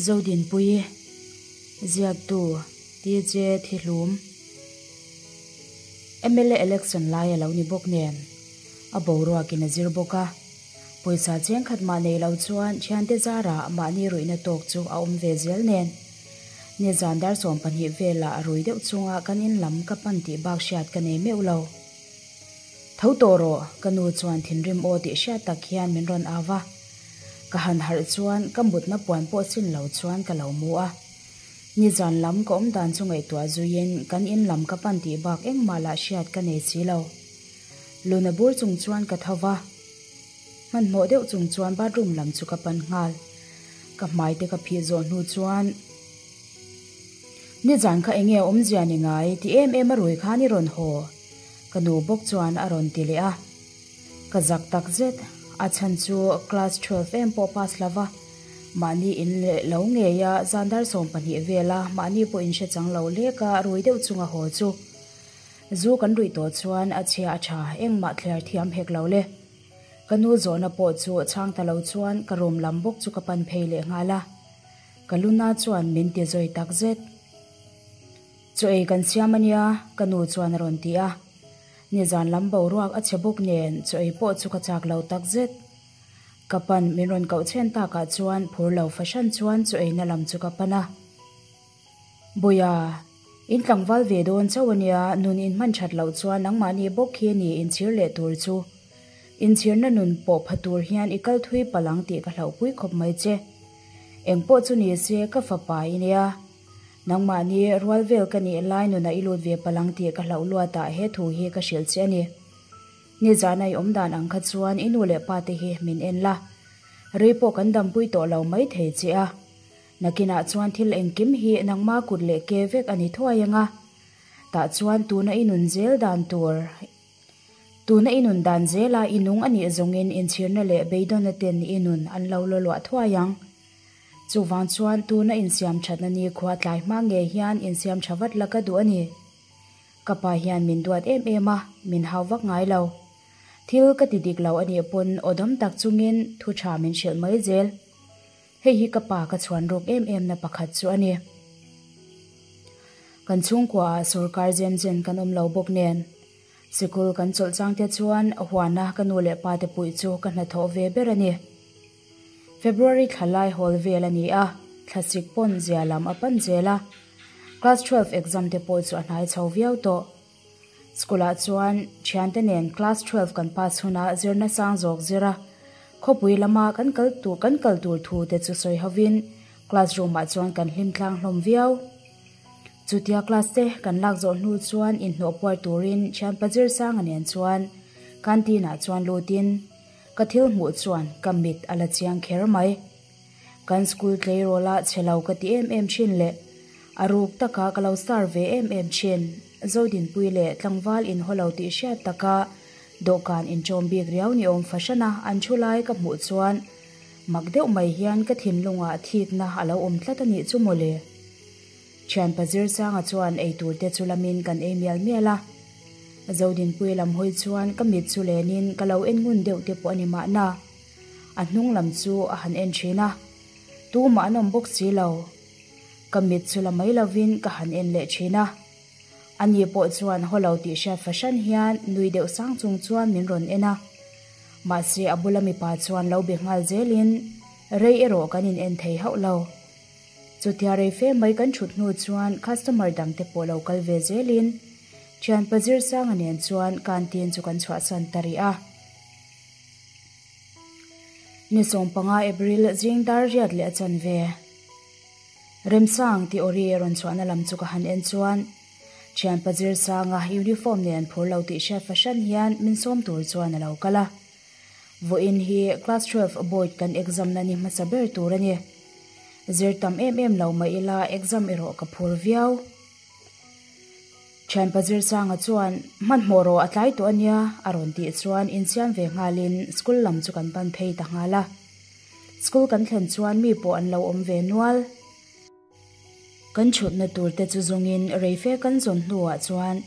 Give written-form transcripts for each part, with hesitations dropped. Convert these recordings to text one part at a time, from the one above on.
Zodinpuii, Ziaktu, TJ Thihlum, mla election lai a lo ni bawk nen, a boruakin a zir bawk a. Pawisa chengkhat mah nei lo chuan thiante zarah mahni ruihna tawk chu a awm ve zel nen. Nizan dar 12 velah a rui deuh chunga kan in lam ka pan tih bak hriat ka nei meuh lo. Tho tawh rawh, ka nu chuan thinrim aw tih hriat tak hian min rawn au va. Ka han harh chuan ka mutna puan pawh chin lo chuan ka lo mu a. Nizan lam ka awm dan chu ngaihtuah zuiin kan in lam ka pan tih bak engmah lah hriat ka nei si lo. Luna bur chung chuan ka tho va. Hmanhmawh deuh chung chuan bathroom lam chu ka pan nghal. Ka hmai te ka phih zawh hnu chuan, Nizan kha enge a awmzia ni ngai ti em em a rui khan i rawn haw? Ka nu bawk chuan a rawn ti leh a. Ka zak tak zet, a chhan chu class 12 em pawh pass lo va, mahni in leh lo ngei a zan dar 12 vela mahni pawh in hre chang lo lek a rui deuh chunga haw chu. Zu kan ruih tawh chuan a chhia a tha, engmah thliar thiam hek lo le. Ka nu zawhna pawh chu chhang ta lo chuan ka room lam bawk chu ka pan phei leh nghal a. Ka luna chuan min ti zawi tak zet. Chaw ei kan siam a nia, ka nu chuan a rawn ti a. Nizan lam boruak a chhe bawk nen chaw ei pawh chu ka chak lo tak zet. Ka pan min rawn koh chhen takah chuan phur lo fahran chuan chaw eina lam chu ka pan a. Buia, in tlangval ve dawn chauh a nia, nun in hman that loh chuan nangmahni bawk khi a ni inchhir leh tur chu. Inchhirna nun pawh pha tur hian i kal thui palh ang tih ka hlauhpui khawp mai che. Eng pawh chu ni se ka fapa i nia. Nangmahni rual vel ka nih lai nunah i lut ve palh ang tih ka hlauh luatah he thu hi ka hrilh che a ni. Nizana i awm dan ang kha chuan i nu leh pa te hi min en la. Rei pawh kan dampui tawh lo mai thei che a. Nakinah chuan thil engkim hi nangma kut leh ke vek a ni thuai ang a. Tah chuan tuna i nun zel dan tur, tuna i nun dan zela i nung a nih zawngin inchhirna leh beidawnna ten i nun an lo la luah thuai ang. Chuvang chuan tuna insiam thatna nikhua tlai hma ngei hian insiam tha vat la ka duh a ni. Ka pa hian min duat em em a, min hau vak ngai lo. Thil ka ti dik lo a nih pawn aw dam tak chungin thu tha min hrilh mai zel. Hei hi ka pa ka chhuan ruk em em na pakhat chu a ni. Kan chhungkua ah sorkar zem zen kan awm lo bawk nen. Sikul kan chawlh chang te chuan huana ka nu leh pa te puih chu ka hnathawh ve ber a ni. February thla lai hawl vel a ni a, thlasik pawn zia lam a pan zel a. Class 12 exam te pawh chu a hnai chho viau tawh. School ah chuan thiante nen class 12 kan pass hunah zirna sang zawk zir a, khawpui lama kan kal tur kan kal tur thu te chu sawi hovin classroom ah chuan kan hlim tlang hlawm viau. Chutia class te kan lak zawh hnu chuan inhnawh puar turin thianpa zir sanga nen chuan canteen ah chuan lutin ka thil hmuh chuan ka mit a la chiang kher mai. Kan school tleirawl a chhe lo ka ti em em thin leh a ruk taka ka lo star ve em em thin. Zodinpui leh tlangval inhaw lo tih hriat taka dawhkan inchawm bik riau ni awm fahran a an thu lai ka hmuh chuan mak deuh mai hian ka thinlungah thikna a lo awm tlat a nih chu mawle. Thianpa Zirsanga chuan eitur te chu lamin kan ei mial mial a. Zodinpui lam hawi chuan ka mit chu lenin ka lo en ngun deuh te pawh a ni mahna. A hnung lam chu a han en thin a, tumah an awm bawk si lo. Ka mit chu la mai lovin ka han en leh thin a. Ani pawh chuan haw lo tih hriat fahran hian nui deuh sang chung chuan min rawn en a. Mahse a bula mipa chuan lo be nghal zelin rei erawh kan in en thei hauh lo. Chutia rei fe mai kan thut hnu chuan customer dang te pawh lo kal ve zelin thianpa Zirsanga nen chuan canteen chu kan chhuahsan ta rih a. Ni 15 April zing dar riat leh a chan ve. Remsang tih awri rawn chhuahna lam chu ka han en chuan thianpa Zirsanga uniform nen phur lo tih hriat fahran hian min sawm tur chuan a lo kal a. Vawiin hi class 12 board kan exam na ni hmasa ber tur a ni. Zir tam em em lo mai ila exam erawh ka phur viau. Thianpa Zirsanga chuan, Hmanhmawh rawh a tlai tawh a nia, a rawn tih chuan insiam ve nghalin school lam chu kan pan phei ta nghal a. School kan thlen chuan mi pawh an lo awm ve nual. Kan chhutna tur te chu zawngin reife kan zawn hnuah chuan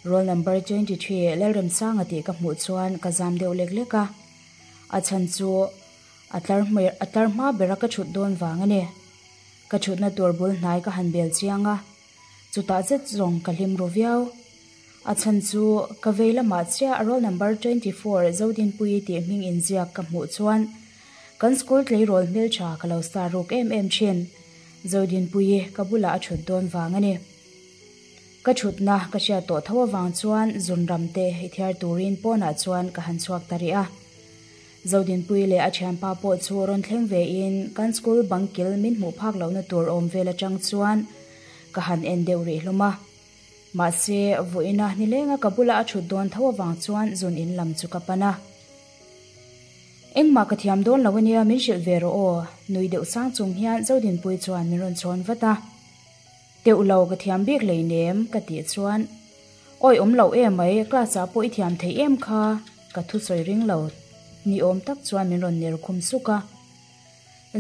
roll number 23 Lalremsanga tih ka hmuh chuan ka zam deuh lek lek a. A chhan chu a tlar a tlar hma bera ka chhut dawn vang a ni. Ka thutna tur bul hnai ka han bel chiang a, chutah zet zawng ka hlim ru viau. A chhan chu ka vei lamah chiah roll number 24 Zodinpuii tih hming inziak ka hmuh chuan kan school tleirawl hmeltha ka lo star ruk em em thin. Zodinpuii ka bulah a thut dawn vang a ni. Ka thutna ka hriat tawh tho avang chuan zunram te i thiar turin pawnah chuan ka han chhuak ta rih a. Zodinpuii leh a thianpa pawh chu rawn thleng vein kan school bang kil min hmuh phak lohna tur awm vel atang chuan ka han en deuh rih hlawm a. Mahse, vawiina nilenga ka bula a thut dawn tho avang chuan zun in lam chu ka pan a. Engmah ka thiam dawn lo ania min hrilh ve rawh aw, nui deuh sang chung hian Zodinpuii chuan min rawn chhawn vat a. Teuh lo ka thiam bik hleinem ka tih chuan Awi awm loh em mai, class ah pawh i thiam thei em kha ka thusawi ring lo ni awm tak chuan min rawn ner khum suk a.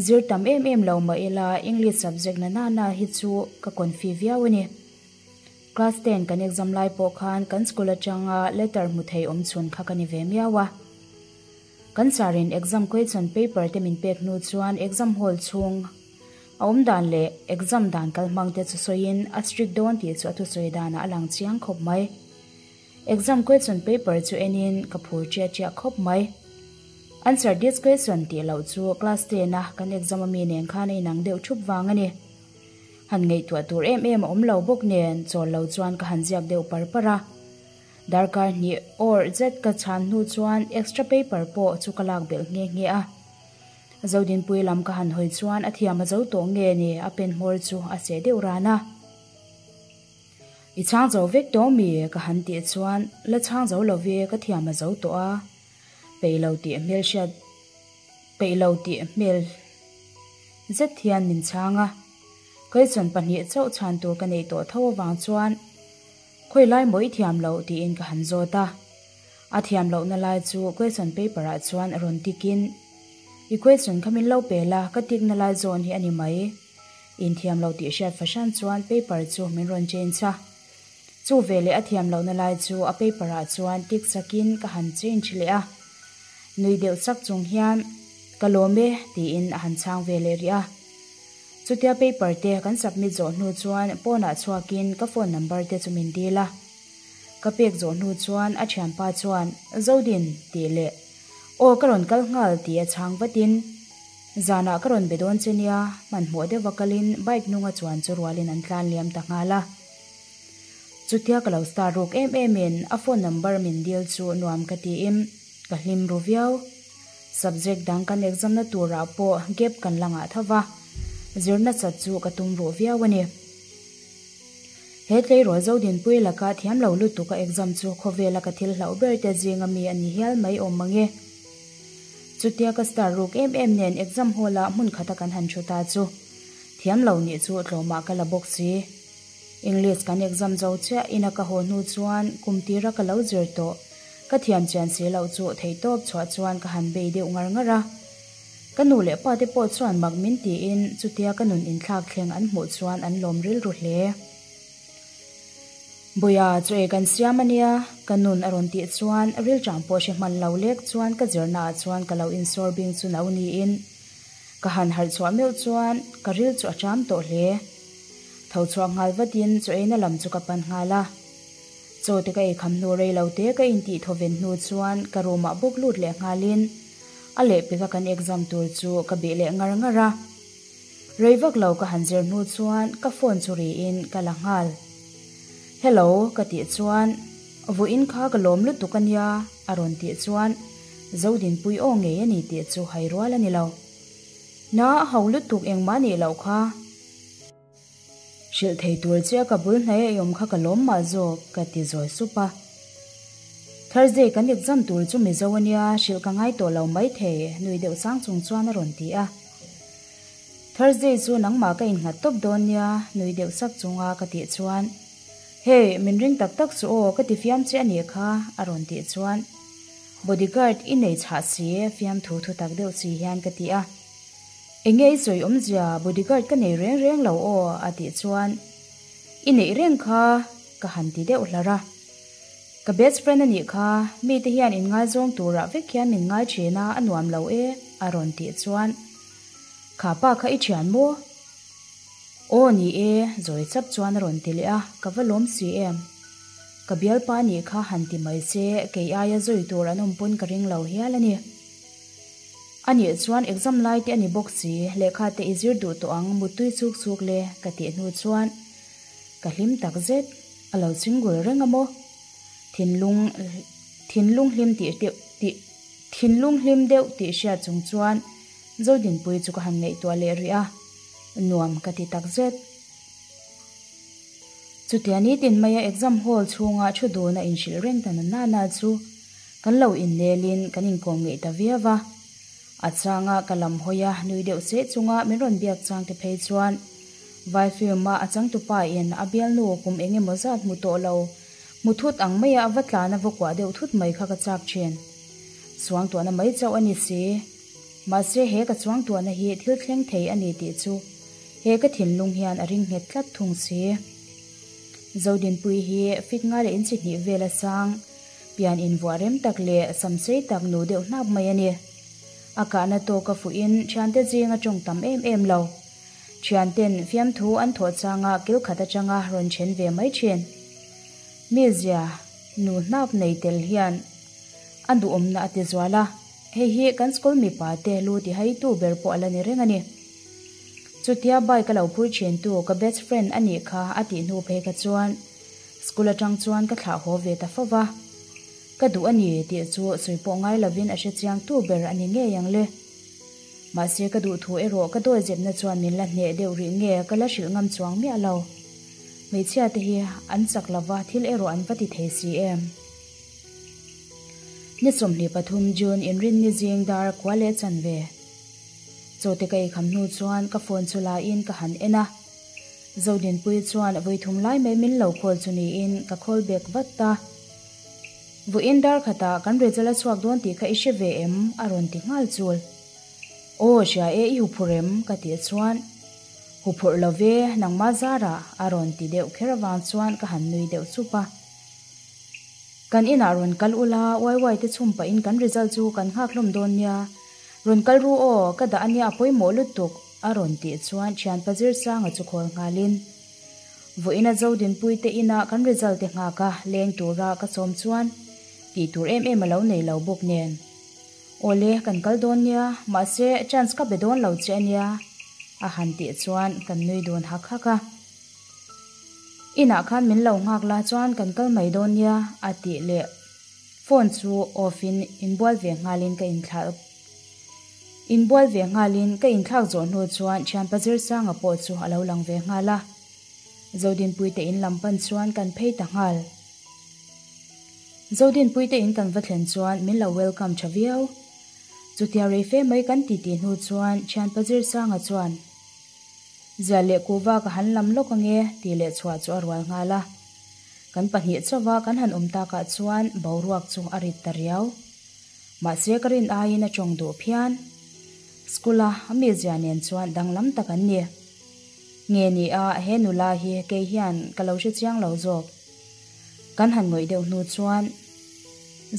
Zir tam em em lo mah ila English subject na nana hi chu ka confi viau a ni. Class ten kan exam lai pawh khan kan school atanga letter hmu thei awm chhun kha ka ni ve miau a. Kan sir in exam question paper te min pek hnu chuan exam hall chhung a awm dan leh exam dan kal hmang te chu sawiin a strict dawn tih chu a thusawi danah a lang chiang khawp mai. Exam question paper chu enin ka phur chiah chiah khawp mai. Answer this question tih loh chu class ten a kan exam ami nen khan a inang deuh thup vang a ni. Han ngaihtuah tur em em a awm lo bawk nen chawl lo chuan ka han ziak deuh par par a. Darkar hnih awrh zet ka chhan hnu chuan extra paper pawh chu ka lak belh nghe nghe a. Zodinpui lam ka han hawi chuan a thiam a zo tawh nge ni a pen hmawr chu a seh deuh ran a. I chhang zo vek tawh mi? ka han tih chuan la chhang zo lo ve ka thiam a zo tawh a. Peih lo tih hmel hriat peih lo tih hmel zet hian min chhang a. Question pahnih chauh chhan tur ka neih tawh tho avang chuan Khawi lai maw i thiam loh tiin ka han zawt a. A thiam lohna lai chu question paper ah chuan rawn tick in, I question kha min lo pe la, ka tick na lai zawn hi a ni mai. Inthiam lo tih hriat fahran chuan paper chu min rawn change a. Chu veleh a thiam lohna lai chu a paper ah chuan tick sakin ka han change leh a. Nui deuh sak chung hian, Ka lawm e tiin a han chhang ve leh rih a. Chutia paper te kan submit zawh hnu chuan pawnah chhuakin ka phone number te chu min dil a. Ka pek zawh hnu chuan a thianpa chuan, Zodin, tih leh, Aw ka rawn kal nghal tih a chhang vatin, Zanah ka rawn be dawn che nia, hmanhmawh deuha kalin bike hnunga chuan chu rualin an tlan liam ta nghal a. Chutia ka lo star ruk em emin a phone number min dil chu nuam ka tiin ka hlim ru viau. Subject dang kan exam na turah pawh gap kan la ngah tho va, zir nasat chu ka tum ruh viau a ni. He tleirawl Zodinpui laka thiam lo lutuk a exam chu khawvela ka thil hlauh ber te zinga mi a ni hial mai awm mang e. Chutia ka star ruk em em nen exam hall ah hmun khata kan han thu ta chu thiam lo nih chu tlawmah ka la bawk si. English kan exam zo chiah ina ka haw hnu chuan kum tira ka lo zir tawh ka thiam chian si loh chu theihtawp chhuah chuan ka han bei deuh ngar ngar a. Ka nu leh pa te pawh chuan mak min tiin chutia ka nun inthlak thleng an hmuh chuan an lawm rilru hle. Buia chu ei kan siam a nia, ka nun a rawn tih chuan rilṭang pawh hre hman lo lek chuan ka zirna ah chuan ka lo insawr bing chu no niin ka han harh chhuah meuh chuan ka ril chu a ṭam tawh hle. Tho chhuak nghal vatin chaw eina lam chu ka pan nghal a. Chaw te ka ei kham hnu rei lo te ka intih thaw ven hnu chuan ka room ah bawk lut leh nghalin a lehpeka kan exam tur chu ka bih leh ngar ngar a. Rei vak lo ka han zir hnu chuan ka phone chu riin ka la nghal. Hello ka tih chuan vawiin kha ka lawm lutuk a nia a rawn tih chuan Zodinpui aw ngei a ni tih chu hai rual a ni lo. Na a ho lutuk engmah nih loh kha. Hrilh thei tur che a ka bul hnai a i awm kha ka lawm mah zawk ka ti zawi sup a. Thursday kan exam tur chu Mizo a nia, hrilh ka ngai tawh lo maithei nui deuh sang chung chuan a rawn ti a. Thursday chu nangmah ka innghat tawp dawn nia nui deuh sak chunga ka tih chuan Hey, min ring tak tak chu aw ka ti fiam che a nih kha a rawn tih chuan Bodyguard i nei chhah si fiamthu thu tak deuh si hian ka ti a. Enge i sawi awmzia bodyguard ka nei reng reng lo aw a tih chuan I neih reng kha ka han ti deuh hlar a. Ka best friend a nih kha, mite hian inngaizawng turah vek hian min ngai thin a, a nuam lo e a rawn tih chuan Kha pa kha i thian maw? Aw ni e, zawi chap chuan a rawn ti leh a, ka va lawm si em. Ka bialpa nih kha han ti mai se, kei aia zui tur an awm pawn ka ring lo hial a ni. A nih chuan exam lai te a ni bawk si, lehkha te i zir duh tawh ang, muttui chuk chuk le, ka tih hnu chuan ka hlim tak zet, a lo single reng a maw? Thinlung thinlung hlim tih deuh tih thinlung hlim deuh tih hriat chung chuan Zodinpuii chu ka han ngaihtuah leh rih a, nuam ka ti tak zet. Chutia nitin maia exam hall chhunga thu duna inhrilh reng ta na nana chu kan lo innelin kan inkawm ngeih ta viau va. A changa ka lam hawi a, nui deuh seh chunga min rawn biak chang te phei chuan vai film a a changtupa in a bialnu kum eng emaw zat hmu tawh lo hmu thut ang maia a va tlan a va kuah deuh thut mai kha ka chak thin. Suangtuahna mai chauh a ni si. Mahse he ka chuangtuahna hi thil thleng thei a ni tih chu he ka thinlung hian a ring nghet tlat thung si. Zodinpui hi fit nga leh inchi hnih vel a sang, pian invuah rem tak leh sam sei tak nu deuh hnap mai a ni. A kahna tawk a fuhin thiante zing a tawng tam em em lo. Thianten fiamthu an thawh changa kil khat atanga rawn then ve mai thin. Mizia nu hnap nei tel hian a duhawmna a ti zual a. Hei hi kan school mipa te lu ti haitu ber pawh a la ni reng a ni. Chutia bike a lo phur thin tu ka best friend a nih kha a tih hnu phei kha chuan school atang chuan ka thlah haw ve ta fo va. Ka duh a ni tih chu sawi pawh ngai lovin a hre chiang tu ber a ni ngei ang le. Mahse ka duh thu erawh ka dawi zepna chuan min la hneh deuh rih nge ka la hrilh ngam chuang miah lo. Hmeichhia te hi an chak lova thil erawh an va ti thei si em. Ni 23 June inrinni zing dar kua leh chanve. Chawte ka eikham hnu chuan ka phone chu la in ka han en a. Zodinpuii chuan vawithum lai mai min lo call chu niin ka call back vat ta. Vawiin dar khatah kan result a chhuak dawn tih kha i hre ve em? a rawn ti nghal chul. Aw hria e i huphurh em? ka tih chuan Huphurh lo ve nangmah zarah a rawn ti deuh kher avang chuan ka han nui deuh chup a. Kan inah rawn kal ula, YY te chhum pahin kan result chu kan nghak hlawm dawn nia. Rawn kal ru aw, ka dah ania a pawimawh lutuk, a rawn tih chuan thianpa Zirsanga chu khawl nghalin. Vawiina Zodinpui te inah kan result te nghak a, leng tura ka sawm chuan tih tur em em a lo nei lo bawk nen. Awle, kan kal dawn nia, mahse chance ka be dawn lo che ania, a han tih chuan kan nui dun hak hak a. Inah khan min lo nghak la chuan kan kal mai dawn nia a tih leh phone chu off in inbual ve nghalin ka inthlah inbual ve nghalin ka inthlak zawh hnu chuan thianpa Zirsanga pawh chu a lo lang ve nghal a. Zodinpui te in lam pan chuan kan phei ta nghal. Zodinpui te in kan va thlen chuan min lo welcome tha viau. Chutia rei fe mai kan titi hnu chuan thianpa Zirsanga chuan. Zial leh kuhva ka han lam lawk ange tih leh chhuah chu a rual nghal a. Kan pahnih chauva kan han awm takah chuan boruak chu a rit ta riau. Mahse ka rin aiin a tawng duh phian. School a a mizia nen chuan danglam tak an ni. Nge ni a he nula hi kei hian ka lo hre chiang lo zawk. Kan han ngawih deuh hnu chuan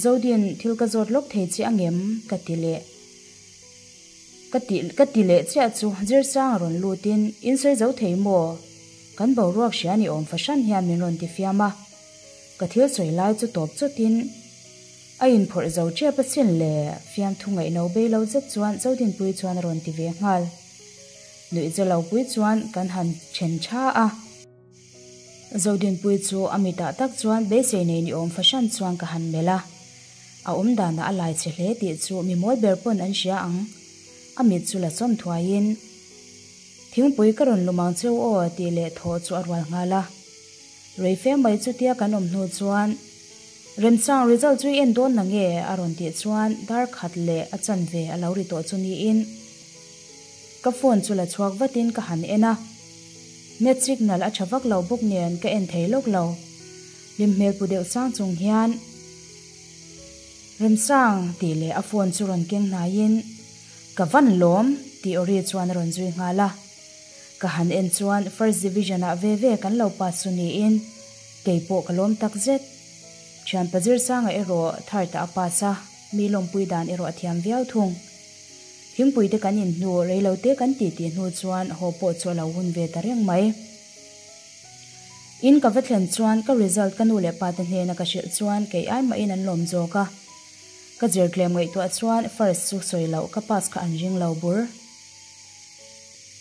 Zodin thil ka zawt lawk thei che angem ka ti leh. Ka ti ka ti leh chiah chu Zirsang a rawn lut in, in sawi zo thei maw? Kan boruak hria ni awm fahran hian min rawn ti fiam a. Ka thil sawi lai chu tawp chawt in, a inphawrh zo tep asin le, fiamthu ngaihno bei lo zet chuan Zodinpuii chuan a rawn ti ve nghal. Nuih ze lo pui chuan kan han then tha a. Zodinpuii chu a mitah tak chuan beisei nei ni awm fahran chuan ka han melh a. A awm danah a lai chhe hle tih chu mi mawl ber pawn an hria ang. A mit chu la chawm thuaiin, Thingpui ka rawn lum ang cheu aw tih leh thaw chu a rual nghal a. Rei fe mai chutia kan awm hnu chuan, Remchang result chu i en dawn na nge? a rawn tih chuan dar khat leh a chanve a lo ri tawh chu niin, Ka phone chu la chhuak vatin ka han en a, net signal a tha vak lo bawk nen ka en thei lawk lo. Hlim hmel pu deuh sang chung hian, Remsang tih leh a phone chu rawn keng hnaiin, Ka van lawm tih aw ri chuan a rawn zui nghal a. Ka han en chuan first division ah ve ve kan lo pass chu niin kei pawh ka lawm tak zet. Thianpa Zirsanga erawh third ah a pass a, mi lawmpui dan erawh a thiam viau thung. Thingpui te kan in hnu, reilote kan titi hnu chuan haw pawh chu a lo hun ve ta reng mai. In ka va thlen chuan ka result ka nu leh pa te hnena ka hrilh chuan kei ai mahin an lawm zawk a. Ka zir tlem ngaihtuah chuan first chu sawi loh ka pass kha an ring lo bur.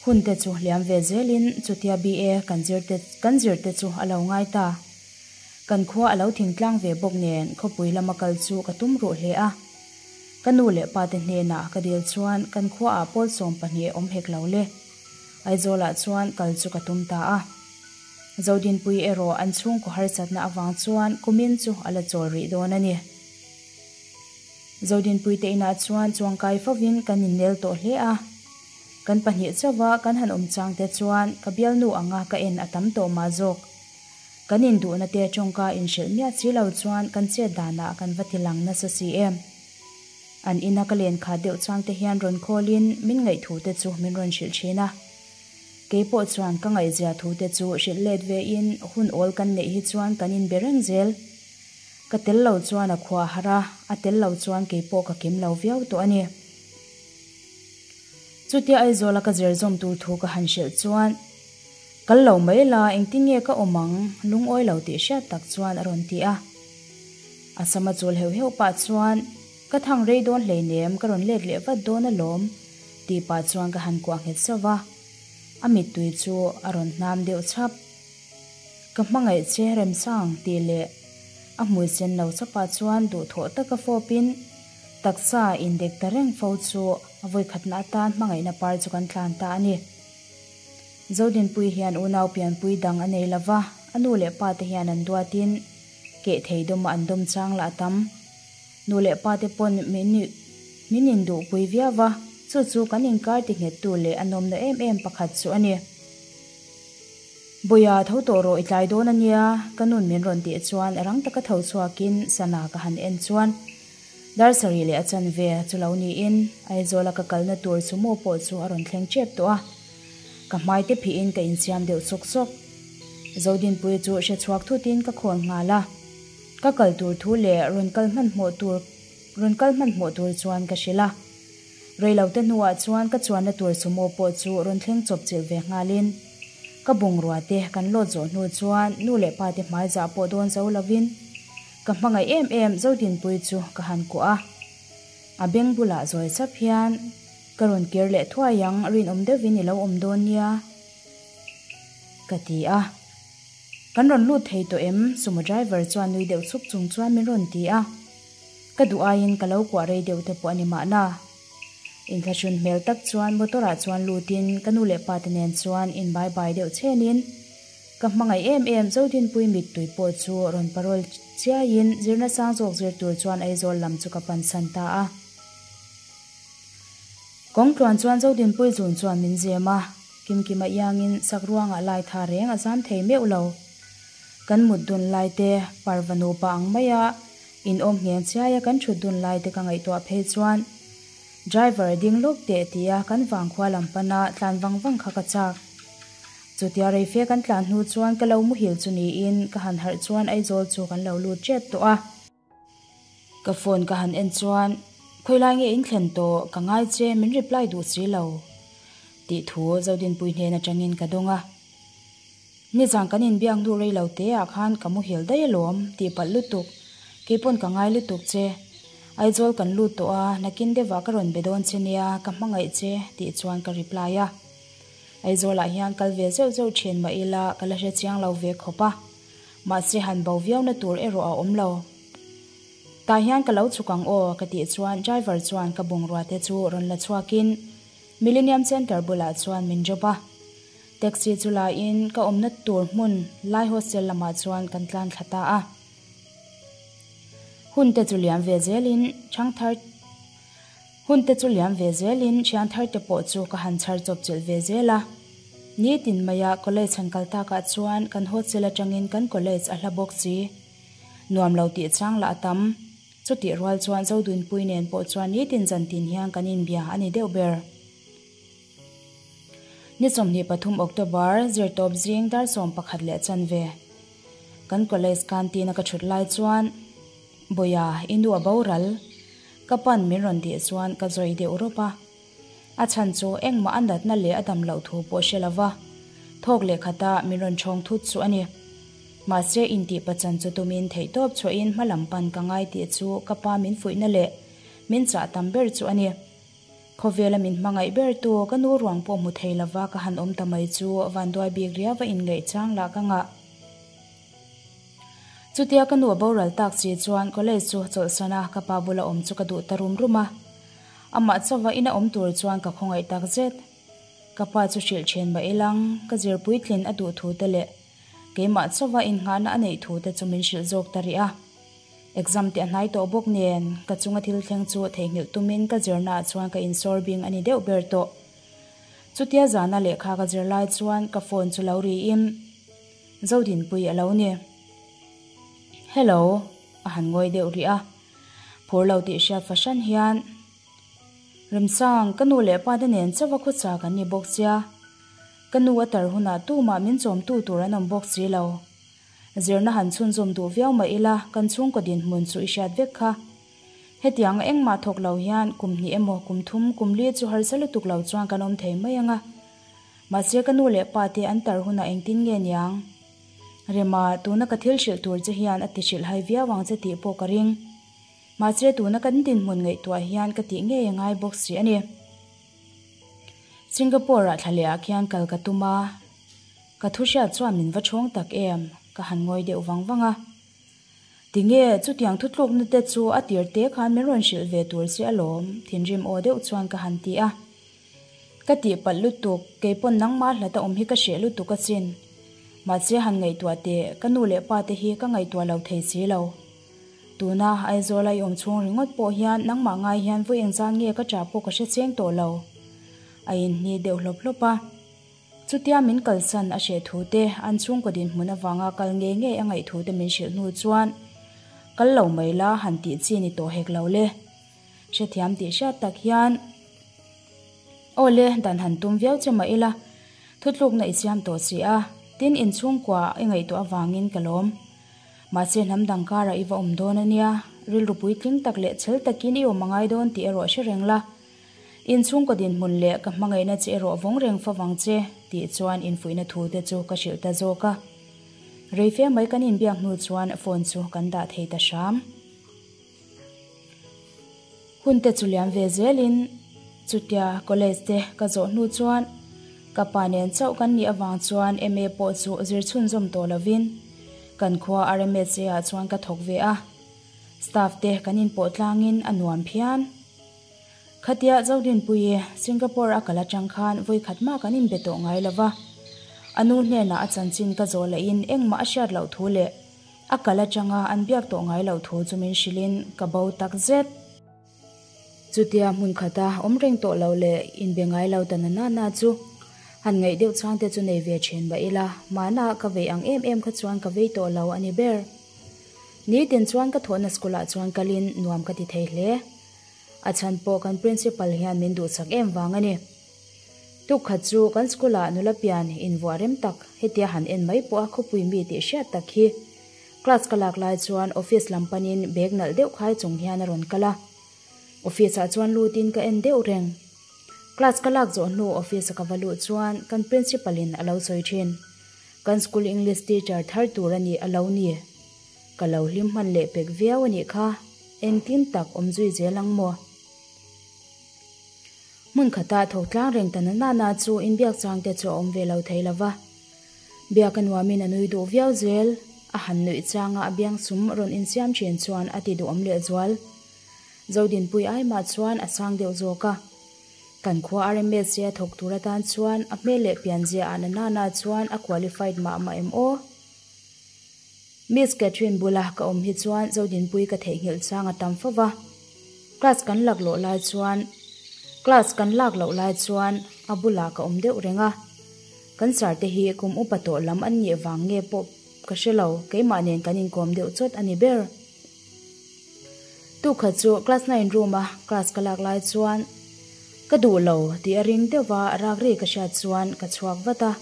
Hun te chu liam ve zelin chutia BA kan zir te kan zir te chu a lo ngai ta. Kan khua a lo thingtlang ve bawk nen khawpui lama kal chu ka tum ruh hle a. Ka nu leh pa te hnenah ka dil chuan kan khuaah pawl 12 awm hek lo le. Aizawlah chuan kal chu ka tum ta a. Zodinpui erawh an chhungkaw harsatna avang chuan kumin chu a la chawl rih dawn a ni. Zodinpui te inah chuan chuangkai fovin kan innel tawh hle a. Kan pahnih chauha kan han awm chang te chuan ka bialnu anga ka en a tam tawh mah zawk. Kan induhna te tawngka inhrilh miah si lo chuan kan chet danah kan va ti lang nasa si em. An ina ka len khat deuh chang te hian rawn khawlin min ngaih thu te chu min rawn hrilh thin a. Kei pawh chuan ka ngaihzia thu te chu hrilh let ve in hun awl kan neih hi chuan kan inbe reng zel. Ka tel lo chuan a khua a har a, a tel lo chuan kei pawh ka kim lo viau tawh a ni. Chutia Aizawla ka zir zawm tur thu ka han hrilh chuan, Kal lo mai la, engtin nge ka awm ang? Lungawi lo tih hriat tak chuan a rawn ti a. A sama chul heuh heuh pah chuan, Ka thang rei dawn hleinem, ka rawn let leh vat dawn alawm, tih pah chuan ka han kuah nghet sauh va. A mittui chu a rawn hnam deuh chhap. Ka hmangaih che Remsang tih leh a hmui sen lo chapah chuan duhthawh taka fawpin taksa indek ta reng fo chu a vawikhatna atan hmangaihna par chu kan tlan ta a ni. Zodinpui hian unau pianpui dang a nei lova, a nu leh pa te hian an duatin keh thei dawma an dawm chang lah a tam. Nu leh pa te pawn min min induhpui viau va, chu chu kan inkar ti nghettu leh a nawmna em em pakhat chu a ni. Bawia tho tawh rawh i tlai dawn a nia, ka nun min rawn tih chuan rang taka tho chhuakin sana ka han en chuan dar sarih leh a chanve chu lo niin Aizawla ka kalna tur sumo pawh chu a rawn thleng tep tawh a, ka hmai te phihin ka insiam deuh sawk sawk. Zodinpuii chu hre chhuak thutin ka khawn nghal a, ka kal tur thu leh rawn kal hmanhmawh tur rawn kal hmanhmawh tur chuan ka hrilh a. Reilote hnuah chuan ka chuanna tur sumo pawh chu rawn thleng chawp chilh ve nghalin ka bungrua te kan lawt zawh hnu chuan nu leh pa te hmai zah pawh dawn zo lovin ka hmangaih em em Zodinpuii chu ka han kuah a. A beng bulah zawi sap hian ka rawn kir leh thuai ang rinawm deuhin i lo awm dawn nia ka ti a. Kan rawn lut thei tawh em? Sumo driver chuan nui deuh chuk chung chuan min rawn ti a. Ka duh aiin ka lo kuah rei deuh te pawh a ni mahna. Inthlahrun hmel tak chuan motor ah chuan lutin ka nu leh pa te nen chuan in bye bye deuh chhenin ka hmangaih em em Zodinpui mittui pawh chu rawn parawl chiaiin zirna sang zawk zir tur chuan Aizawl lam chu ka pansan ta a. Kawng tluan chuan Zodinpui zun chuan min zem a, Kimkima iangin sakruangah lai tha reng a zam thei meuh lo. Kan mut dun lai te parva nupa ang maia In awm ngheng chiaia kan thut dun lai te ka ngaihtuah phei chuan driver ding lawk teh tia kan vangkhua lam pana tlan vang vang kha ka chak. Chutia reife kan tlan hnu chuan ka lo muhil chu niin ka han harh chuan Aizawl chu kan lo lut tep tawh a. Ka phone ka han en chuan khawilai nge in thlen tawh ka ngai che min reply duh si lo tih thu Zodinpui hnen atangin ka dawng a. Nizan kan inbiak hnu rei lo te ah khan ka muhil daih alawm tih palh lutuk, keipawn ka ngai lutuk che. Aizawl kan lut tawh a, nakin deuhah ka rawn be dawn che nia, ka hmangaih che tih chuan ka reply a. Aizawlah hian kal ve zeuh zeuh thin mah ila ka la hre chiang lo ve khawp a, mahse han bo viau na tur erawh a awm lo. Tah hian ka lo chhuk ang aw ka tih chuan driver chuan ka bungrua te chu rawn la chhuakin Millennium Centre bulah chuan min drop a. Taxi chu la in ka awmna tur hmun lai hostel lamah chuan kan tlan thla ta a. Hun te chu liam ve zelin chhangthar Hun te chu liam ve zelin thianthar te pawh chu ka han chhar chawp chilh ve zel a. Nitin maia college han kal takah chuan kan hostel atangin kan college a hla bawk si. Nuam lo tih chang lah a tam. Chutih rual chuan Zodunpui nen pawh chuan nitin zantin hian kan inbia a ni deuh ber. Ni 23 October, zirtawp zing dar 11 leh chanve. Kan college canteen a ka thut lai chuan, Bawia, i nu a boral. Ka pan min rawn tih chuan ka zawi deuh rawp a. A chhan chu engmah a natna leh a dam loh thu pawh hre lova thawk leh khata min rawn chhawng thut chu a ni. Mahse intih pachan chu tumin theihtawp chhuahin hma lam pan ka ngai tih chu ka pa min fuihna leh min chah tam ber chu a ni. Khawvela min hmangaih ber tu ka nu ruang pawh hmu thei lova ka han awm ta mai chu vanduai bik riau a inngaih chang lah ka ngah. Chutia ka nu a boral tak si chuan college chu chawlhsan a ka pa bula awm chu ka duh ta rum rum a. Amah chauva ina awm tur chuan ka khawngaih tak zet. Ka pa chu hrilh then mah ilang, ka zir puitlin a duh thu te leh keimah chauva innghahna a neih thu te chu min hrilh zawk ta rih a. Exam te a hnai tawh bawk nen, ka chunga thil thleng chu theihnghilh tumin ka zirnaah chuan ka insawr bing a ni deuh ber tawh. Chutia zana lehkha ka zir lai chuan ka phone chu lo riin Zodinpui a lo ni. Hello, a han ngawi deuh rih a. Phur lo tih hriat fahran hian, Remsang, ka nu leh pa te nen chauha khawcha kan ni bawk sia. Ka nu a tar hunah tumah min chawmtu tur an awm bawk si lo. Zirna han chhunzawm duh viau mah ila kan chhungkaw dinhmun chu i hriat vek kha. Hetiang engmah thawk lo hian kum hnih emaw kum thum kum li chu harsa lutuk lo chuan kan awm thei mai ang a. Mahse ka nu leh pa te an tar hunah engtin nge niang? Rema, tuna ka thil hrilh tur che hian a ti hrilh hai viau ang che tih pawh ka ring. Mahse tuna kan dinhmun ngaihtuah hian ka tih ngei a ngai bawk si a ni. Singapore-ah thla leh ah khian kal ka tum a. Ka thu hriat chuan min va chhawng tak em? Ka han ngawi deuh vang vang a. Tinge, chutiang thutlukna te chu a tir te khan min rawn hrilh ve tur che alawm, thinrim aw deuh chuan ka han ti a. Ka tihpalh lutuk, keipawn nangmah hlata awm hi ka hreh lutuk asin. Mahse han ngaihtuah teh, ka nu leh pa te hi ka ngaihtuah lo thei si lo. Tuna Aizawl a i awm chhung ringawt pawh hian nangmah ngai hian vawi engzan nge ka ṭah pawh ka hre cheng tawh lo. A inhni deuh hlawp hlawp a. Chutia min kalsan a hreh thu te, an chhungkaw dinhmun avanga kal ngei ngei a ngaih thu te min hrilh hnu chuan kal lo mai la han tih chi ni tawh hek lo le. Hrethiam tih hriat tak hian Aw le, dan han tum viau che mah ila, thutlukna i siam tawh si a, tin inchhungkua i ngaihtuah avangin ka lawm. Mahse hnam dang karah i va awm dawn a nia, rilru puitling tak leh chhel takin i awm a ngai dawn tih erawh hre reng la. Inchhungkaw dinhmun leh ka hmangaihna che erawh vawng reng favang che, tih chuan infuihna thu te chu ka hrilh ta zawk a. Reife mai kan inbiak hnu chuan phone chu kan dah thei ta hram. Hun te chu liam ve zelin chutia college te ka zawh hnu chuan ka pa nen chauh kan nih avang chuan MA pawh chu zir chhunzawm tawh lovin kan khua RMSA ah chuan ka thawk ve a, staff te kan inpawh tlangin a nuam phian. Khatia Zodinpuii Singapore a kal atang khan vawikhat mah kan inbe tawh ngai lova, a nu hnenah a chanchin ka zawh lahin engmah a hriat loh thu leh A kal atanga an biak tawh ngai loh thu chu min hrilhin ka bo tak zet. Chutia hmun khata awm reng tawh lo leh inbe ngai lo ta na nana chu han ngaih deuh chang te chu nei ve thin mah ila, mahna ka vei ang em em kha chuan ka vei tawh lo a ni ber. Nitin chuan ka thawhna school ah chuan kalin nuam ka ti thei hle. A chhan pawh kan principal hian min duhsak em vang a ni. Tukkhat chu kan school ah nula pian invuah rem tak hetia han en mai pawh a khawpui mi tih hriat tak hi. Class ka lak lai chuan office lam panin bag nalh deuh khai chung hian a rawn kal a. Office ah chuan lutin ka en deuh reng. Class ka lak zawh hnu office a ka va luh chuan kan principal in a lo sawi thin. Kan school English teacher thar tur a nih a lo ni. Ka lo hlim hman leh pek viau a nih kha. Engtin tak awm zui zel ang maw? Hmun khata thawk tlang reng ta na nana chu inbiak chang te chu a awm ve lo thei lo va. Biak a nuamin a nui duh viau zel, a han nuih changa a biang sum rawn insiam thin chuan a ti duhawm lehzual. Zodinpui ai mah chuan a sang deuh zawk a. Kan khua RMSA a thawk tur atan chuan a hmel leh pianzia ah na nana chuan a qualified mah mah em aw? Miss Catherine bula ka awm hi chuan Zodinpui ka theihnghilh chang a tam fo va. Class kan lak loh lai chuan Class kan lak loh lai chuan a bulah ka awm deuh reng a. Kan sir te hi kum upa tawh lam an nih vang nge pawh ka hre lo, keimah nen kan inkawm deuh chawt a ni ber. Tukhat chu class nine room a class ka lak lai chuan ka duh lo tih a ring deuh va rak ri ka hriat chuan ka chhuak vat a.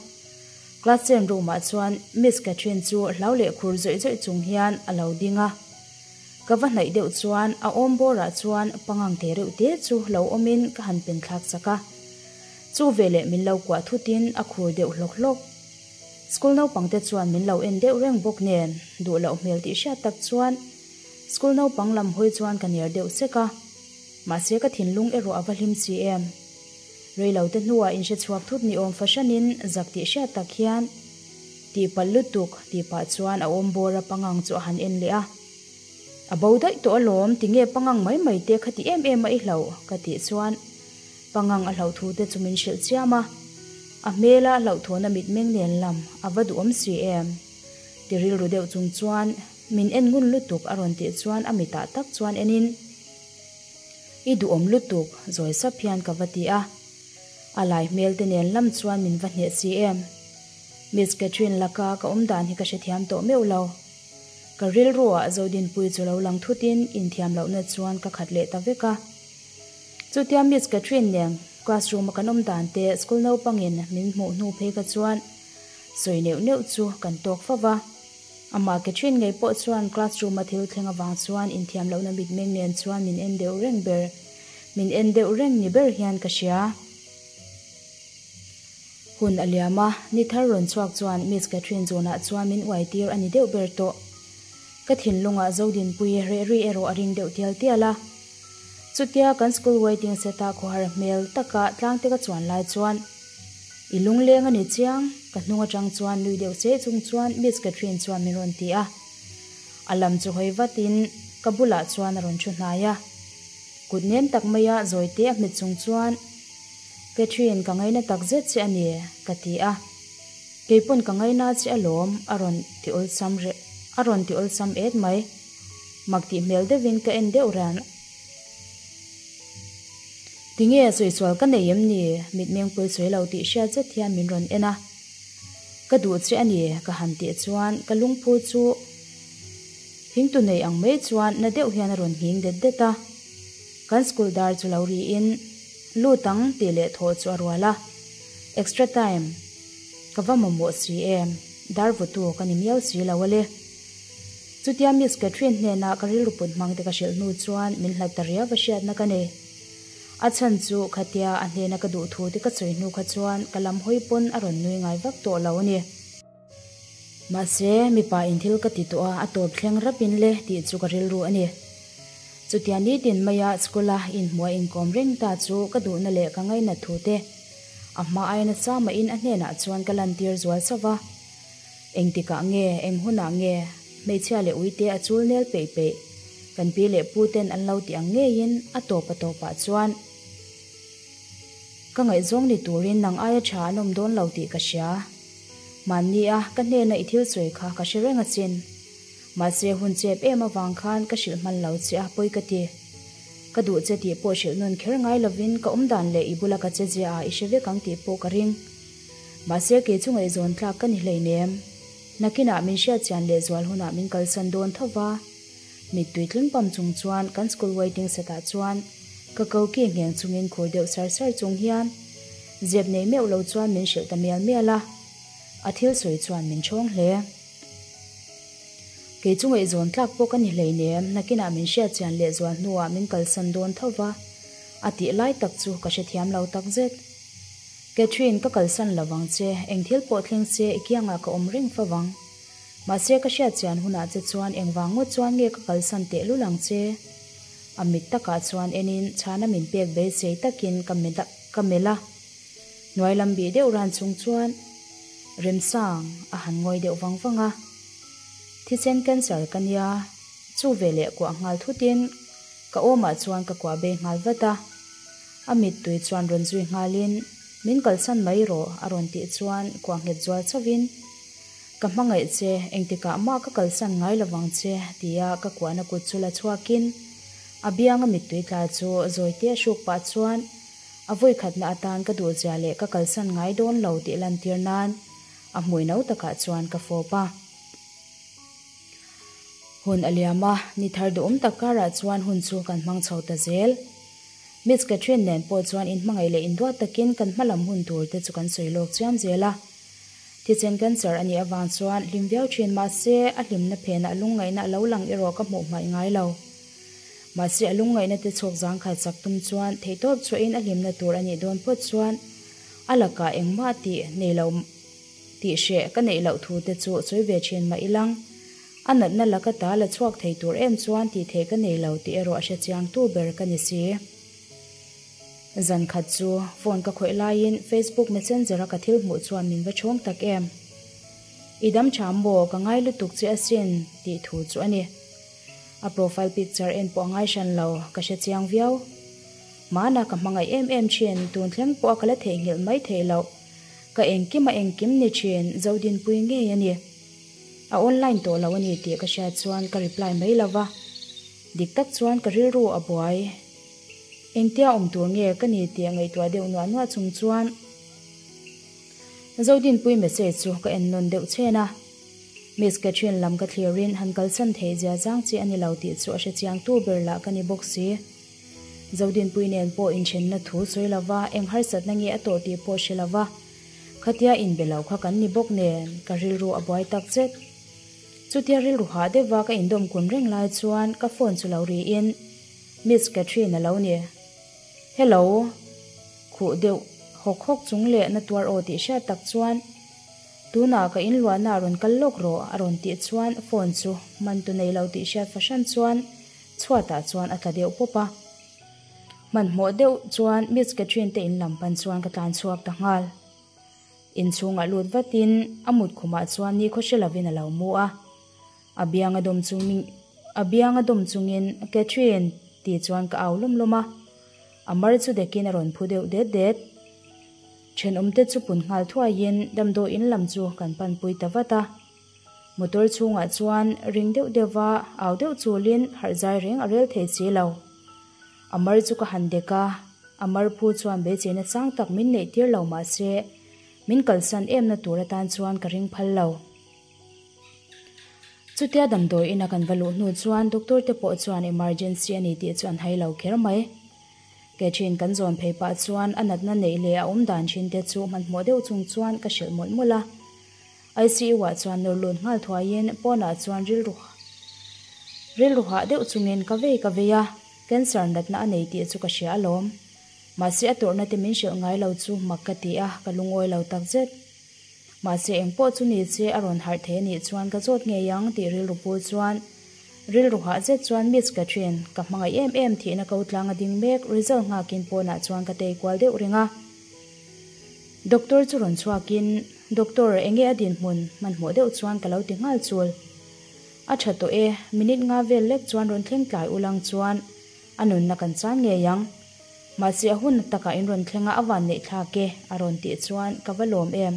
Class chen room ah chuan Miss Catherine chu hlau leh khur zawih zawih chung hian a lo ding a. Ka va hnaih deuh chuan a awm bawr ah chuan pangang te reuh te chu lo awm in ka han pen thlak sak a. Chu veleh min lo kuah thutin a khur deuh hlawk hlawk. School naupang te chuan min lo en deuh reng bawk nen duh loh hmel tih hriat tak chuan school naupang lam hawi chuan ka ner deuh sek a. Mahse ka thinlung erawh a va hlim si em. Reilo te hnuah inhre chhuak thut ni awm fahranin zak tih hriat tak hian tihpalh lutuk tih pah chuan a awm bawr a pangang chu a han en leh a. A bo daih tawh alawm, tinge pangang mai mai te kha ti em em a i hlauh? ka tih chuan pangang a hlauh thu te chu min hrilh chiam a. A hmela hlauhthawna mitmeng nen lam a va duhawm si em? Ti rilru deuh chung chuan min en ngun lutuk a rawn tih chuan a mitah tak chuan enin I duhawm lutuk, zawi sap hian ka va ti a. A lai hmel te nen lam chuan min va hneh si em? Miss Catherine laka ka awm dan hi ka hrethiam tawh meuh lo. Ka rilruah Zodinpuii chu lo lang thutin inthiam lohna chuan ka khat leh ta vek a. Chutia Miss Catherine nen classroom a kan awm dan te school naupangin min hmuh hnu phei kha chuan sawi neuh neuh chu kan tawk fo va. Amah Catherine ngei pawh chuan classroom a thil thleng avang chuan inthiam lohna mitmeng nen chuan min en deuh reng ber min en deuh reng ni ber hian ka hria. Hun a liam a, ni thar rawn chhuak chuan Miss Catherine zawnah chuan min uai tir a ni deuh ber tawh. Ka thinlungah Zodinpui reh ri erawh a ring deuh tial tial a. Chutia kan school waiting set a khawhar hmel taka tlangte ka chuan lai chuan I lungleng a ni chiang, ka hnung atang chuan nui deuh che chung chuan Miss Catherine chuan min rawn ti a. A lam chu hawi vatin ka bulah chuan a rawn thu hnai a. Kut nem tak maia zawite a hmet chung chuan Catherine ka ngaina tak zet che a ni, ka ti a. Keipawn ka ngaina che alawm, a rawn ti awlsam reh, a rawn ti awlsam et mai. Mak tih hmel deuhin ka en deuh ran. Tinge sawichual ka nei em ni? Mitmeng pui sawi lo tih hriat zet hian min rawn en a. Ka duh che a ni, ka han tih chuan ka lungphu chu thingtu nei ang mai chuan na deuh hian a rawn nghing det det a. Kan school dar chu lo riin lut ang tih leh thawh chu a rual a. Extra time ka va mamawh si em, dar vutu ka ni miau si lo a le. Chutia Miss Catherine hnena ka rilru put hmang te ka hrilh hnu chuan min hlat ta riau a hriatna ka nei. A chhan chu khatia a hnena ka duh thu te ka sawi hnu kha chuan ka lam hawi pawn a rawn nui ngai vak tawh lo a ni. Mahse, mipa in thil ka ti tawh a, a tawp thleng rap in le tih chu ka rilru a ni. Chutia nitin maia school a inhmuh a inkawm reng ta chu ka duhna leh ka ngainat thu te a hma aia nasa mahin a hnenah chuan ka lantir zual sauh va. Engtikah nge, eng hunah nge hmeichhia leh uite a chul nel peih peih kan pi leh pu ten an lo ti ang ngeiin a tawp a tawpah chuan ka ngaihzawng ni turin nang aia tha an awm dawn lo tih ka hria. Hmanni a ka hnena i thil sawi kha ka hre reng asin. Mahse hun chep em avang khan ka hrilh hman lo che a pawi ka ti. Ka duh che tih pawh hrilh nawn kher ngai lovin ka awmdan leh i bula ka che zia a i hre vek ang tih pawh ka ring. Mahse kei chu ngaihzawn tlak ka ni hleinem. Nakinah min hriatchian leh zual hunah min kalsan dawn tho va. Mittui tling pam chung chuan kan school waiting set ah chuan ka koki ngheng chungin khur deuh sar sar chung hian zep nei meuh lo chuan min hrilh ta mial mial a. A thil sawi chuan min chhawng hle. Kei chu ngaihzawn tlak pawh ka ni hleinem, nakinah min hriatchian leh zual hnuah min kalsan dawn tho va. A tih lai tak chu ka hrethiam lo takzet. Catherine, ka kalsan lo vang che, eng thil pawh thleng se i kiangah ka awm reng fa vang. Mahse ka hriat chian hunah che chuan engvang ngawt chuan nge ka kalsan tehlul ang che? A mit takah chuan enin chhana min pek beisei takin ka ka melh a. Hnuai lam bih deuh ran chung chuan Remsang a han ngawi deuh vang vang a. Thisen cancer ka nia, chu veleh kuah nghal thutin ka awmah chuan ka kuah bei nghal vat a. A mittui chuan rawn zui nghalin, Min kalsan mai rawh, a rawn tih chuan kuah nghet zual chauhin, Ka hmangaih che, engtikah mah ka kalsan ngai lovang che, tia ka kuahna kut chu la chhuakin, a bianga mittui tla chu zawite a hruk pah chuan, A vawikhatna atan ka duhzia leh ka kalsan ngai dawn lo tih lantir nan a hmui no takah chuan ka fawp a. Hun a liam a, ni thar duhawm tak karah chuan hun chu kan hmang chho ta zel. Miss Catherine nen pawh chuan inhmangaih leh induat takin kan hmalam hun tur te chu kan sawi lawk chiam zel a. Thisen cancer a nih avang chuan hlim viau thin mahse a hlimna phenah lungngaihna a lo lang erawh ka hmuh hmaih ngai lo. Mahse a lungngaihna te chhawk zangkhai chak tum chuan theihtawp chhuahin a hlimna tur a nih dawn phawt chuan. A lakah engmah tih nei lo tih hreh ka neih loh thu te chu sawi ve thin mah ilang. A natna laka ta la chhuak thei tur em chuan tih theih ka nei lo tih erawh a hrechiang tu ber ka ni si. Zan khat chu phone ka khawih laiin Facebook messenger a ka thil hmuh chuan min va chhawng tak em. I dam tha maw ka ngai lutuk che asin tih thu chu a ni. A profile picture en pawh a ngai hran lo, ka hre chiang viau. Hmana ka hmangaih em em thin, tun thleng pawh a ka la theihnghilh mai theih loh. Ka engkim a engkim ni thin, Zodinpui ngei a ni. A online tawh lo a ni tih ka hriat chuan ka reply mai lo va, dik tak chuan ka rilru a buai. Engtia awm tur nge ka ni tih ngaihtuah deuh nuah nuah chung chuan Zodinpui message chu ka en nawn deuh chhen a. Miss Catherine lam ka thlirin han kalsan theih zia zang chi a ni lo tih chu a hrechiang tu ber lah ka ni bawk si. Zodinpui nen pawh inthenna thu sawi lova eng harsatna nge a tawh tih pawh hre lova khatia inbe lo kha kan ni bawk nen ka rilru a buai tak zet. Chutia rilru hah deuhva ka indawm kun reng lai chuan ka phone chu lo riin Miss Catherine a lo ni. Hello! Khuh deuh hawk hawk chung leh na tuar aw tih hriat tak chuan Tunah ka inluahna a rawn kal lawk rawh a rawn tih chuan phone chu man tu nei lo tih hriat fahran chuan chhuatah chuan a tla deuh pawp a. Hmanhmawh deuh chuan Miss Catherine te in lam pan chuan ka tlan chhuak ta nghal. Inchhungah lut vatin a mut khumah chuan nikhaw hre lovin a lo mu a. A biang a dawm chung a biang a dawm chungin Catherine tih chuan ka au lawm lawm a. A mar chu dekin a rawn phu deuh det det. Thenawmte chu pun nghal thuaiin damdawi in lam chu kan panpui ta vat a. Motor chhungah chuan ring deuh deuhva au deuh chulin harh zai reng a rel thei si lo. A mar chu ka han dek a, a mar phu chuan beiseina sang tak min neih tir lo mah se min kalsan emna tur atan chuan ka ring phal lo. Chutia damdawi ina kan va luh hnu chuan doctor te pawh chuan emergency a ni tih chu an hai lo kher mai. Catherine kan zawn phei pah chuan a natna neih leh a awm dan thin te chu hmanhmawh deuh chung chuan ka hrilh mawlh mawlh a. ICU ah chuan nawr lut nghal thuaiin pawnah chuan rilru rilru hah deuh chungin ka vei ka vei a, cancer natna a nei tih chu ka hria alawm. Mahse a tawrhna te min hrilh ngai lo chu mak ka ti a, ka lungawi lo takzet. Mahse engpawh chu ni che a rawn harh thei a nih chuan ka zawt ngei ang tih rilru pu chuan rilru hah zet chuan Miss Catherine ka hmangaih em em thihna ko tlang a ding mek result nghakin pawnah chuan ka tei kual deuh reng a. Doctor chu rawn chhuakin Doctor enge a dinhmun hmanhmawh deuh chuan ka lo ti nghal chul. A tha tawh e, minute nga vel lek chuan rawn thleng tlai ulang chuan a nunna kan chan ngei ang. Mahse a hun takah in rawn thleng a a van neih thlak e a rawn tih chuan ka va lawm em.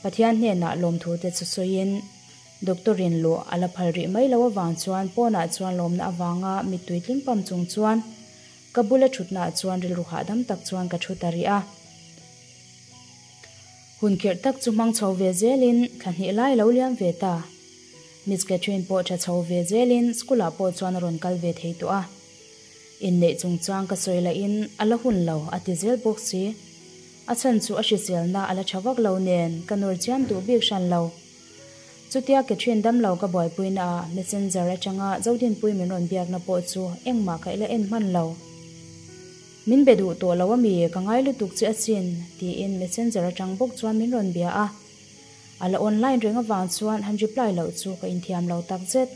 Pathian hnenah lawmthu te chu sawiin Doctor in luh a la phal rih mai lo avang chuan pawnah chuan lawmna avanga mittui tling pam chung chuan ka bula thutnaah chuan rilru hahdam tak chuan ka thu ta rih a. Hun khirh tak chu hmang chho ve zelin thla hnih lai lo liam ve ta. Miss Catherine pawh tha chho ve zelin school ah pawh chuan a rawn kal ve thei tawh a. Inneih chungchang ka sawi lahin a la hun lo a ti zel bawk si. A chhan chu a hriselna a la tha vak lo nen ka nawr chiam duh bik hran lo. Chutia Catherine damlo ka buaipuina ah messenger atanga Zodinpui min rawn biakna pawh chu engmah ka ila en hman lo. Min be duh tawh lo ami ka ngai lutuk che asin tiin messenger atang bawk chuan min rawn bia a. A la online reng avang chuan han reply loh chu ka inthiam lo takzet.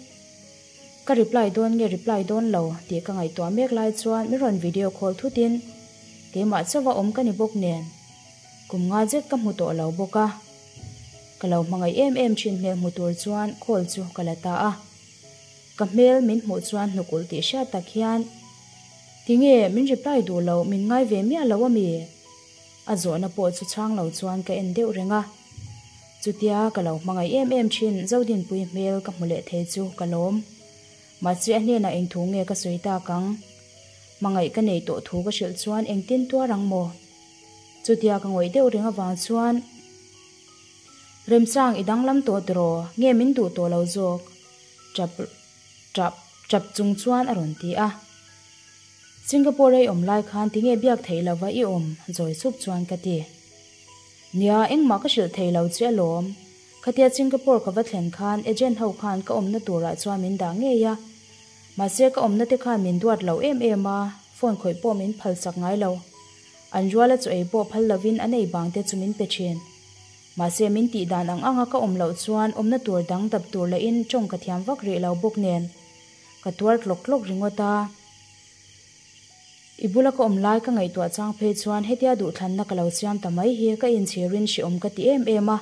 Ka reply dawn nge reply dawn lo tih ka ngaihtuah mek lai chuan min rawn video call thut in keimah chauha awm ka ni bawk nen kum nga zet ka hmu tawh lo bawk a. Ka lo hmangaih em em thin hmel hmu tur chuan call chu ka la ta a. Ka hmel min hmuh chuan hnukulh tih hriat tak hian Tinge min reply duh lo min ngai ve miah lo ami? A zawhna pawh chu chhang lo chuan ka en deuh reng a. Chutia ka lo hmangaih em em thin Zodinpui hmel ka hmu leh thei chu ka lawm. Mahse a hnenah eng thu nge ka sawi tak ang? Hmangaih ka nei tawh thu ka hrilh chuan engtin tuar ang maw? Chutia ka ngawih deuh reng avang chuan Remchang i danglam tawh tiraw? Nge min duh tawh lo zawk? Tap tap tap chung chuan a rawn ti a. Singapore a i awm lai khan tinge biak theih lova i awm? Zawi sup chuan ka ti. Nia, engmah ka hrilh thei lo che alawm. Khatia Singapore ka va thlen khan agent ho khan ka awmna turah chuan min dah ngei a. Mahse ka awmna te khan min duat lo em em a, phone khawih pawh min phalsak ngai lo. An ruala chaw ei pawh phal lovin an ei bang te chu min pe thin. Mahse min tih dan ang anga ka awm loh chuan awmna tur dang dap tur lahin tawng ka thiam vak rih lo bawk nen ka tuar tlawk tlawk ringawt a. I bula ka awm lai ka ngaihtuah chang phei chuan hetia duhthlanna ka lo siam ta mai hi ka inchhirin hrehawm ka ti em em a.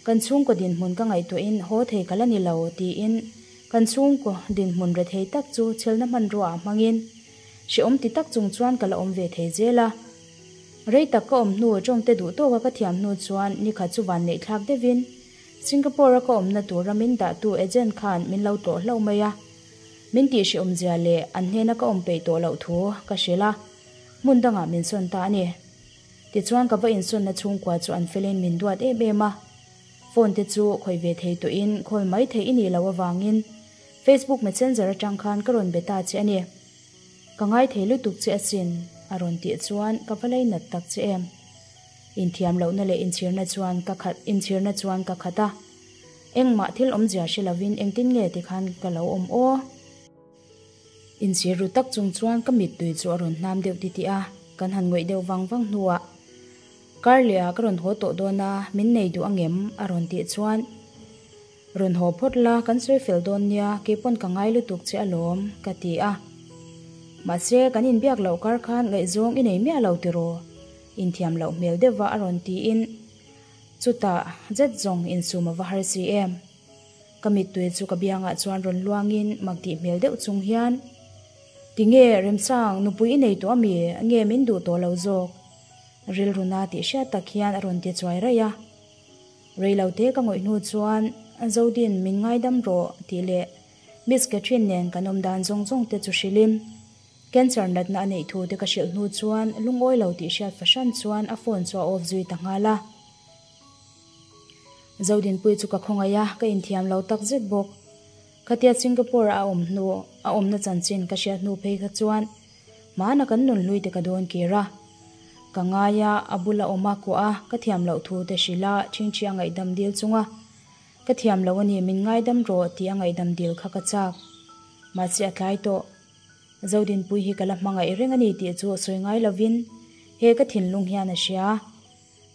Kan chhungkaw dinhmun ka ngaihtuahin haw thei ka la ni lo tiin kan chhungkaw dinhmun rethei tak chu chhelna hmanrua ah hmangin hrehawm ti tak chung chuan ka la awm ve thei zel a. Rei tak ka awm hnu tawngte duh tawka ka thiam hnu chuan nikhat chu van neih thlak deuhin Singapore a ka awmna tura min dahtu agent khan min lo tlawh hlauh mai a. Min tih hrehawm zia leh an hnena ka awm peih tawh loh thu ka hrilh a, hmun dangah min sawn ta a ni. Tichuan ka va insawnna chhungkua chu an felin min duat em em a, phone te chu khawih ve thei tawhin call mai theih i nih loh avangin Facebook messenger atang khan ka rawn be ta che a ni. Ka ngaithei lutuk che asin, a rawn tih chuan ka va leinat tak che em. Inthiam lohna leh inchhirna chuan ka khat inchhirna chuan ka khat a. Engmah thil awmzia hre lovin engtin nge tikhan ka lo awm aw? Inchhir ru tak chung chuan ka mittui chu a rawn hnam deuh titih a, kan han ngawih deuh vang vang hnuah Kar leh ah ka rawn haw tawh dawn a, min nei duh angem? a rawn tih chuan Rawn haw phawt la, kan sawi fel dawn nia, keipawn ka ngai lutuk che alawm, ka ti a. Mahse, kan inbiak loh kar khan ngaihzawng i nei miah lo tiraw? Inthiam loh hmel deuhva a rawn tiin Chutah zet zawng insum a va har si em? Ka mittui chu ka biangah chuan rawn luangin mak tih hmel deuh chung hian, Tinge Remsang, nupui i nei tawh ami? Nge min duh tawh lo zawk? Rilruna tih hriat tak hian a rawn ti chuai raih a. Reilote ka ngawih hnu chuan, Zodin, min ngaidam rawh tih leh Miss Catherine nen kan awm dan zawng zawng te chu hrilhin, Cancer natna a neih thu te ka hrilh hnu chuan lungawi lo tih hriat fahran chuan a phone chu a off zui ta nghal a. Zodinpui chu ka khawngaih a, ka inthiam lo tak zet bawk. Khatia Singapore a a awm hnu, a awmna chanchin ka hriat hnu phei kha chuan hmana kan nun hlui te ka dawn kir a. Ka ngai a, a bula awm a kuah a, ka thiam loh thu te hrilh a, ṭhingṭhi a ngaihdam dil chung a. Ka thiam lo a ni, min ngaidam rawh tih a ngaihdam dil kha ka chak. Mahse a tlai tawh. Zodinpui hi ka la hmangaih reng a ni tih chu sawi ngai lovin he ka thinlung hian a hria.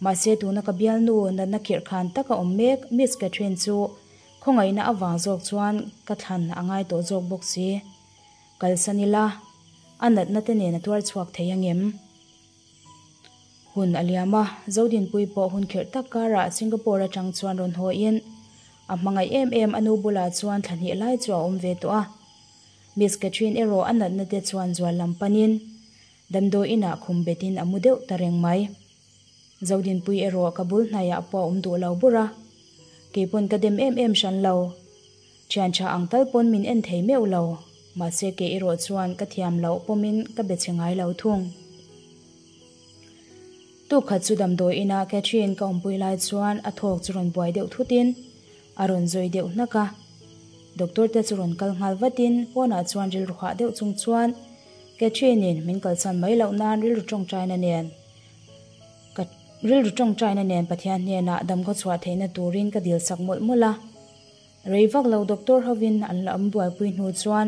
Mahse tuna ka bialnu natna khirh khan taka awm mek Miss Catherine chu khawngaihna avang zawk chuan ka thlan a ngai tawh zawk bawk si. Kalsan ila, a natna te nen a tuar chhuak thei angem? Hun a liam a, Zodinpui pawh hun khirh tak karah Singapore atang chuan rawn hawiin a hmangaih em em a nu bulah chuan thla hnih lai chu a awm ve tawh a. Miss Catherine erawh a natna te chuan zual lam panin damdawi inah khum betin a mu deuh ta reng mai. Zodinpui erawh ka bul hnaiah pawh a awm duh lo bur a, keipawn ka dem em em hran lo. Thian tha ang tal pawn min en thei meuh lo, mahse kei erawh chuan ka thiam loh pawmin ka be che ngai lo thung. Tuk khat chu damdawi inah Catherine ka awmpui lai chuan a thawk chu rawn buai deuh thutin a rawn zawi deuh hnak a. Doctor te chu rawn kal nghal vatin pawnah chuan rilru hah deuh chung chuan Catherine-in min kalsan mai loh nan rilru tawngtaina nen ka rilru tawngtaina nen Pathian hnenah damkhaw chhuah theihna turin ka dil sak mawlh mawlh a. Rei vak lo doctor hovin an la awm buaipui hnu chuan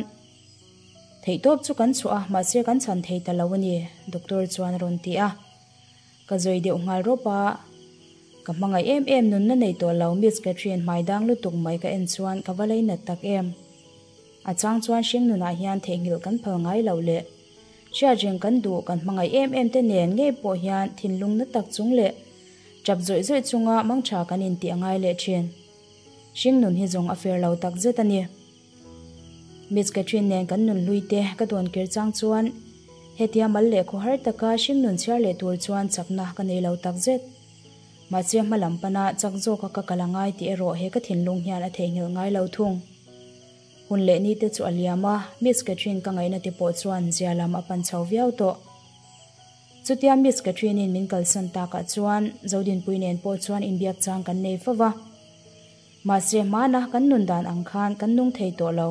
theihtawp chu kan chhuah a, mahse kan chhan thei ta lo a ni, doctor chuan a rawn ti a. Ka zawi deuh nghal rawp a, ka hmangaih em em nunna nei tawh lo Miss Catherine hmai dang lutuk mai ka en chuan ka va leinat tak em. A chang chuan hring nunah hian theihnghilh kan phal ngai loh leh hriatreng kan duh kan hmangaih em em te nen ngei pawh hian thinlung na tak chung leh tap zawih zawih chunga mangtha kan intih a ngai leh thin. Hring nun hi zawng a fair lo tak zet a ni. Miss Catherine nen kan nun hlui te ka dawn kir chang chuan hetia mal leh khawhar taka hring nun chhiar leh tur chuan chakna ka nei lo tak zet. Mahse hma lam pana chak zawka ka kal a ngai tih erawh he ka thinlung hian a theihnghilh ngai lo thung. Hun leh ni te chu a liam a, Miss Catherine ka ngaihna te pawh chuan zia lam a pan chho viau tawh. Chutia Miss Catherine-in min kalsan takah chuan Zodinpui nen pawh chuan inbiak chang kan nei fo va. Mahse hmana kan nun dan ang khan kan nung thei tawh lo.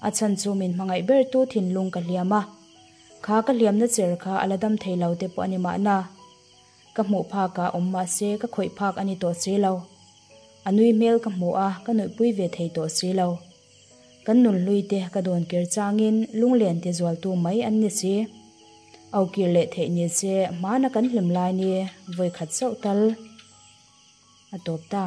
A chhan chu min hmangaih bertu thinlung ka hliam a. Kha ka hliamna cher kha a la dam thei lo te pawh a ni mahna. Ka hmuh phakah awm mahse ka khawih phak a ni tawh si lo. A nui hmel ka hmu a, ka nuihpui ve thei tawh si lo. Kan nun hlui te ka dawn kir changin lunglen ti zualtu mai an ni si. Au kir leh theih ni se hmana kan hlim lai ni vawikhat chauh tal a tawp ta.